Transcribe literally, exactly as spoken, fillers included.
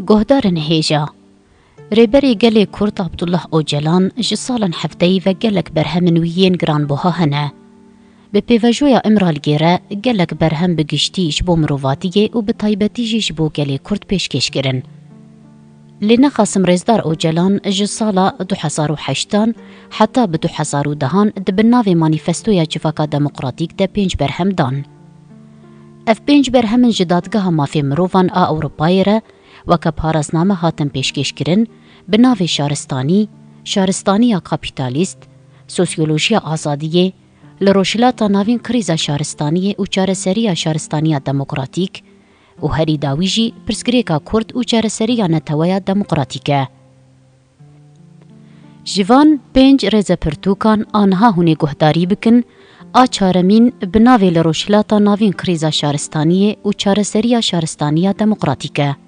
Guhdarên hêja. Rêberê gelê Kurd Abdullah Ocalan ji salan hefteyî ve gelek berhemên wî yên giranbuha hene. Bi pêvajoya Imralgê re gelek berhem bi giştî ji bo mirovatiyê û bi taybetî jî ji bo gelê Kurd pêşkêş kirin. Lê nexasim rêzdar Ocalan ji sala du hezar û heştan heta bi du hezar û dehan di bin navê Manîfestoya Civaka Demokratîk de pênc berhem dan. Ev pênc berhemin ji Dadgeha Mafê Mirovan a Ewropayê re weke parasname hatin pêşkêşkirin, bi navê Şaristanî, Şaristaniya Kapîtalîst, Sosyolojiya Azadiyê, Li Rojhilata Navîn Krîza Şaristaniyê û Çareseriya Şaristaniya Demokratîk û herî dawî jî Pirsgirêka Kurd û Çareseriya Neteweya Demokratîk e. Ji van pênc rêzepirtûkan a niha hûn ê guhdarî bikin, a çaremîn bi navê Li Rojhilata Navîn Krîza Şaristaniyê û Çareseriya Şaristaniya Demokratîk e.